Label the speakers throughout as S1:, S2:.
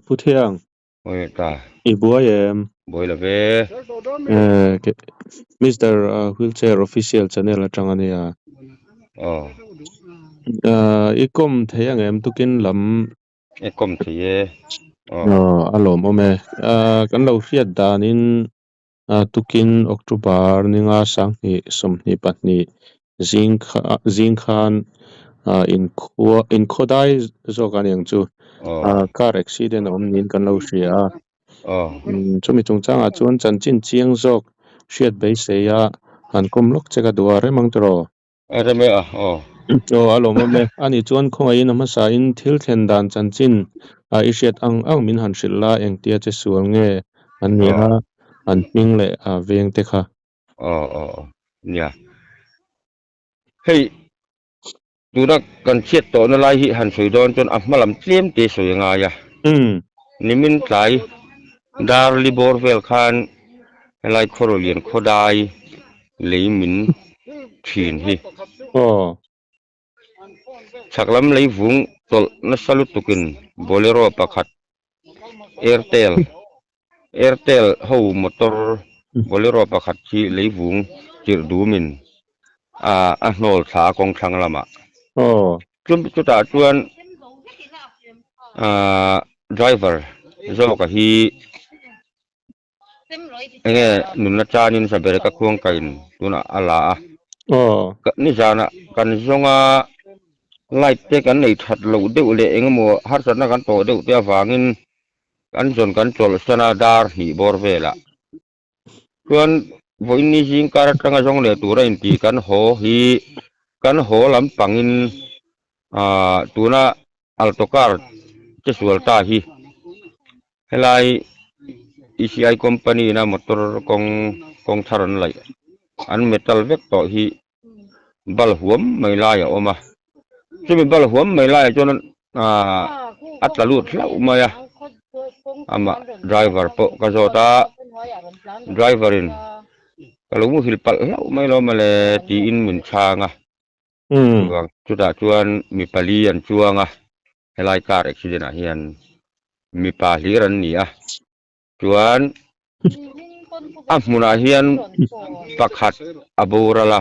S1: Pu Thiang.
S2: Oi ta.
S1: I buai em?
S2: Buai lo ve.
S1: Eh, Mister Wheelchair Official channel atang ania.
S2: Oh.
S1: I kom thei ang em tukin lam.
S2: I kom thei e.
S1: Oh. Oh, a lawm awm e. Kan lo hriat danin tukin October ninga sanghnih 22 zing kha zing khan in khua in khawdai zawk a niang chu car accident a awm niin kan lo hria a. Chumi chungchangah chuan chanchin chiang zawk hriat beisei a han kawm lawk che ka duh a rem ang tiraw?
S2: A rem e a aw.
S1: Aw a lawmawm e. Ani chuan khawngaihin a hmasain thil thlen dan chanchin a i hriat ang ang min han hrilh la engtia che sual nge an nih a an hming leh a veng te kha.
S2: Aw aw aw nia. Hei tuna kan chhiat tawhna lai hi han sawi dawn chuan a hma lam tlem te sawi a ngai a. Nimin tlai dar li bawr vel khan helai Khawrawlian khawdai lei min thin hi. Chhak lam lei vung tawlh nasa lutukin Bolero pakhat Airtel Airtel ho motor Bolero pakhat hi lei vung chirh dumin a hnawl thla a kawng thlang lamah. Chutah chuan driver zawka hi Enge nunna chanin Saber ka khuang kain tunah a la a. Nizanah kan zawnga light te kan nei that loh deuh leh engemaw harsatna kan tawh deuh te avangin kan zawn kan chawlhsan a dar hnih bawr velah. Chuan vawiin ni zing kar atanga zawng leh tura inti kan haw hi kan haw lampangin aah tuna Alto car che sual ta hi helai ECI company ina motor kawng kawng thar an laih an metal vek tawh hi bal huam mai lai a awm a chumi bal huam mai laiah chuan aah a tla lut hlauh mai a amah driver pawh ka zawt a driver in ka lo muhil palh hlauh mai lo mawle tiin min chhang a. Chuvang chutah chuan mi pali an chuang a, helai car accident ah hian mipa hlir an ni a, chuan a hmunah hian pakhat a boral a,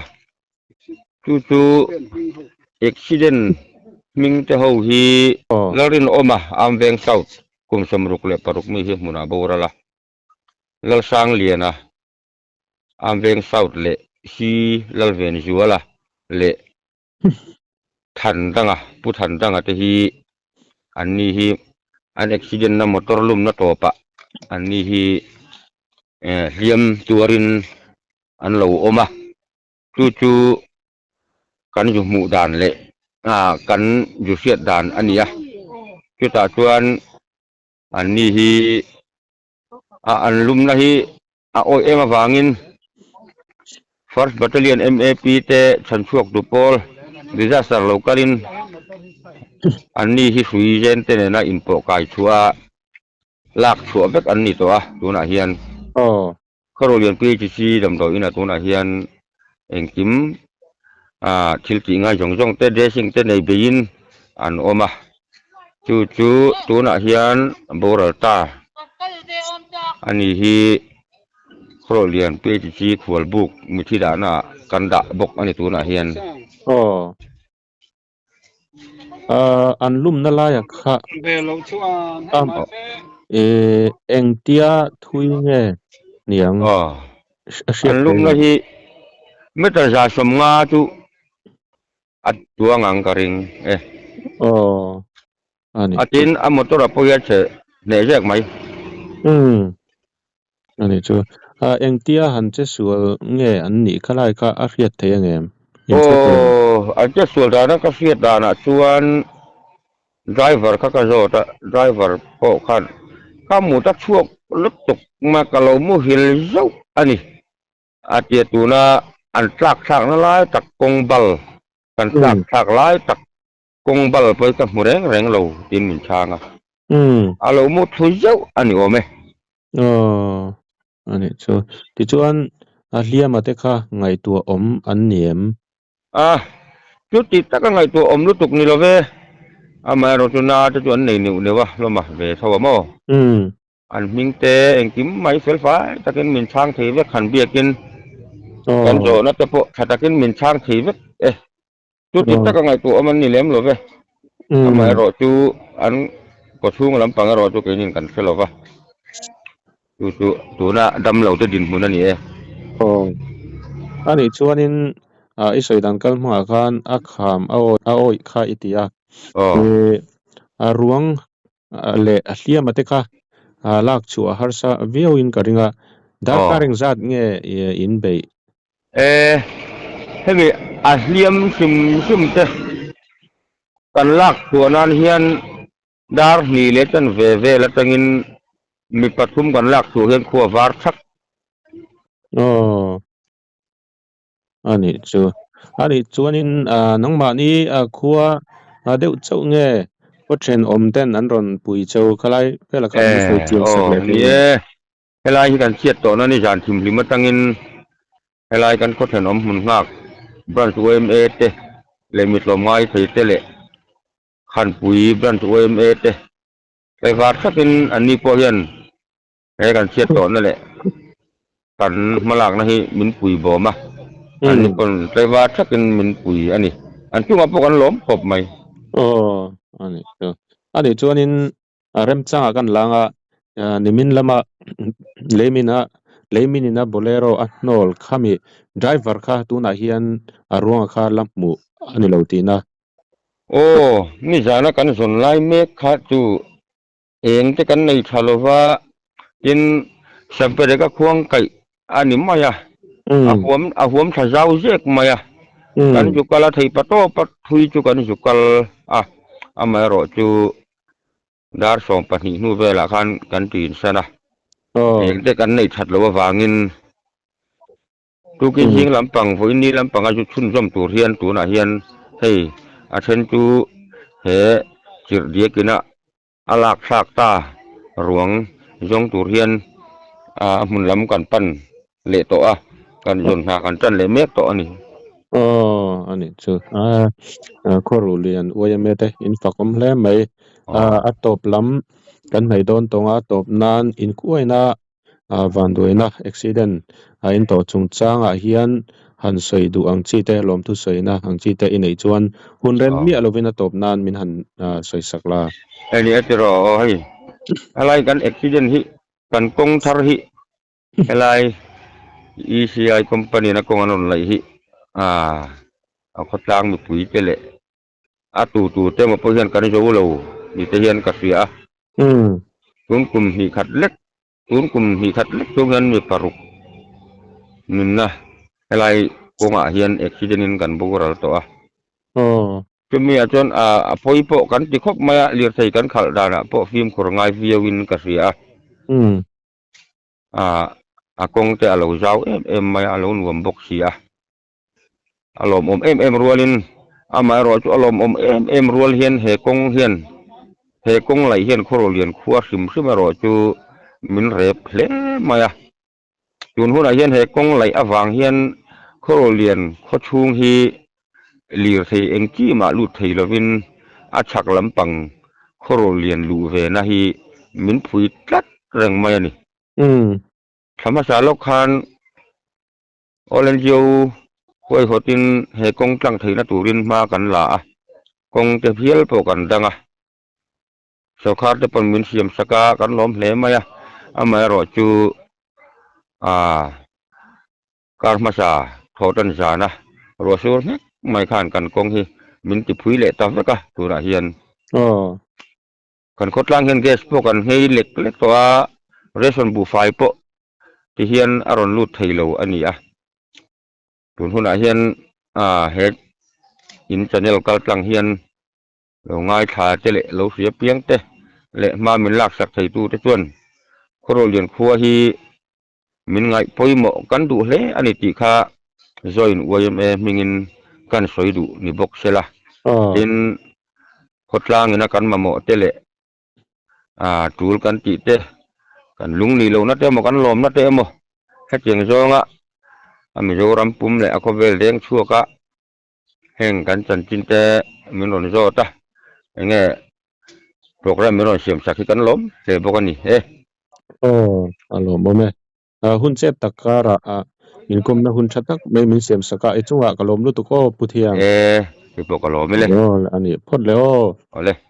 S2: chu chu accident hming te ho hi Lalrinawma Amveng South kum 66 mi hi hmunah a boral a, Lalsangliana Amveng South leh Si Lalvenzuala leh Thandanga, Pu Thandanga te hi an ni hi an accident na motor lumna tawpah an ni hi hliam tuarin an lo awm a, chu chu kan zu hmuh dan leh kan zu hriat dan a ni a, chutah chuan an ni hi a an lumna hi a awih em avangin First Battalion MAP te chhanchhuak tu pawl disaster lo kalin an ni hi hrui zen te nena inpawh kai chhuah a lak chhuah vek an ni tawh a tunah hian Khawruhlian PHC damdawi inah tunah hian engkim ah thil tih ngai zawng zawng te dressing te nei beiin an awm a chu chu tunah hian boral ta a ni hi Khawruhlian PHC khual buk mithi dahna ah kan dah bawk a ni tunah hian.
S1: Aw ah an lumna laiah kha eh engtia thui nge niang a hriat
S2: An lumna hi meter 150 chu a tuang ang ka ring e.
S1: Aw a ni.
S2: A tin a motor a pawh hi a chhe hneh zek mai.
S1: Umm a ni chu. A engtia han che sual nge an nih kha lai kha a hriat theih ang em?
S2: Aw an che sual dana ka hriat danah chuan driver kha ka zawt a, driver pawh khan ka mut a chhuak lutuk mai ka lo muhil zauh a ni. A tia tuna an tlak thlakna lai tak kawng bal kan tlak thlak lai tak kawng bal pawh ka hmu reng reng lo tiin min chhang a. A lo mu thu zauh a ni awm e.
S1: Aw a nih chu. Tichuan a hliama te kha ngaihtuah awm an ni em?
S2: A, chuti taka ngaihtuah awm lutuk ni lo ve. Amaherawhchu na te chu an nei neuh neuh a hlawm a, ve tho a maw? An hming te engkim mai fel fai takin min chhang thei vek han biakin kan zawhna te pawh tha takin min chhang thei vek e. Chuti taka ngaihtuah awm an ni lem lo ve. Amaherawhchu an kawchhung lampang erawh chu keinin kan hre lo va. Chu chu tuna damlo te dinhmun a ni e.
S1: Aw. A nih chuanin i sawi dan kal hmangah khan a kham a awih kha i ti a.
S2: Aw.
S1: A ruang leh a hliama te kha lak chhuah a harsa viauin ka ring a. Darkar engzat nge in beih?
S2: E, hemi a hliam hrim hrim te kan lak chhuah nan hian Dar hnih leh chan ve vel atangin mi pathum kan lak chhuah hian khua var thak.
S1: Aw, a nih chu. A nih chuanin nangmahni khua deuh chauh nge khaw thenawm ten an rawn pui cheu khalai velah khan an sawi chiang sak leh
S2: Ni e, helai hi kan chhiat tawhna ni zan thimhlim atangin Helai kan khaw thenawm hmun nghak Branch yma te leh mitlawmngai thei te leh Khanpui Branch yma te tleivar thlakin anni pawh hian he kan chhiat tawhna leh kan hmalakna hi min pui bawm a, anni pawn tleivar thlakin min pui a ni. An chungah pawh kan lawm khawp mai.
S1: Aw, a nih chu. A nih chuanin remchangah kan lang a, nimin lama leimina leiminina Bolero a hnawl khami driver kha tunah hian a ruangah kha la hmuh a ni lo tihna.
S2: Aw, nizana kan zawn lai mek kha chu eng te kan nei tha lova, tin Sampereka khuang kaih a ni mai a, a huam a huam tha zau zek mai a, kan zu kal a thei pa tawp a, thui chu kan zu kal a, amaherawh chu dar 12 hnu velah khan kan tin san a, eng te kan nei that loh avangin Tukin zing lampang vawiin ni lampanga zu chhunzawm tur hian tunah hian hei a then chu he chirh diakina a lak thlak ta ruang zawng tur hian a hmun lam kan pan leh tawh a, kan zawn hna kan tan leh mek tawh a ni.
S1: Aw a nih chu a khaw lian yma te in fak awm hle mai a tawp lam kan hnaih dawn tawng a tawp nan inkuaina Vanduaina, accident, a intawh chungchangah hian han sawi duh ang chi te, lawmthu sawina ang chi te i neih chuan hun rem miah lovin a tawp nan min han sawi sak la.
S2: Hei ni a ti rawh aw hei, helai kan accident hi kan kawng thar hi helai ECI company in a kawng an rawn laih hi a khawtlang mipui te leh a tu tu te emaw pawh hian kan zo lo ni te hian ka hria a. Tun kum hnih khat lek, tun kum hnih khat lek chung hian mi paruk nunna helai kawngah hian accident in kan boral tawh a. Chumi ah chuan a pawi pawh kan ti khawp mai a, lirthei kan khalh danah pawh fimkhur ngai viau in ka hria a. A kawng te a lo zau em em mai a, a lo nuam bawk si a. A lawmawm em em rualin amaherawh chu a lawmawm em em rual hian he kawng hian he kawng laih hian khaw lian khua hrim hrim erawh chu min rep hle mai a. Tun hunah hian he kawng laih avang hian khaw lian khaw chhung hi lirthei eng chi mah lut thei lovin a chhak lampang khaw lian luh ve na hi min phui tlat reng mai a ni. Thla hmasa lawk khan All NGO huaihawtin he kawng tlang theihna turin hma kan la a, kawng te hial pawh kan dang a. Sawrkhar te pawn min siam sak a, kan lawm hle mai a, amaherawh chu aaa kar hmasa thaw tan zan a, ruah sur nghek mai khan kan kawng hi min ti phui leh ta vek a tunah hian. Kan khawtlang hian gas pawh kan nghei lek lek tawh a, ration buhfai pawh ti hian a rawn lut thei lo a ni a. Tun hunah hian ah he in channel kal tlang hian lo ngaithla te leh lo hria piang te leh hma min laksak thei tu te chuan Khawrawlian khua hi min ngaih pawimawh kan duh hle a ni tih kha Join yma hmingin kan sawi duh ni bawk se la. Tin, khawtlangina kan mamawh te leh tul kan tih te, kan lungnih lohna te emaw, kan lawmna te emaw hetiang zawnga a Mizoram pum leh a khawvel deng chhuaka heng kan chanchin te min rawn zawt a. Enge program min rawn siam sak hi kan lawm hle bawk a ni e.
S1: Aw, a lawmawm e. Hun chep tak karah inkawmna hun tha tak mai min siam sak a, i chungah ka lawm lutuk aw Pu Thiang.
S2: E, keipawh ka lawm e le.
S1: Aw, a nih phawt le aw.
S2: Awle.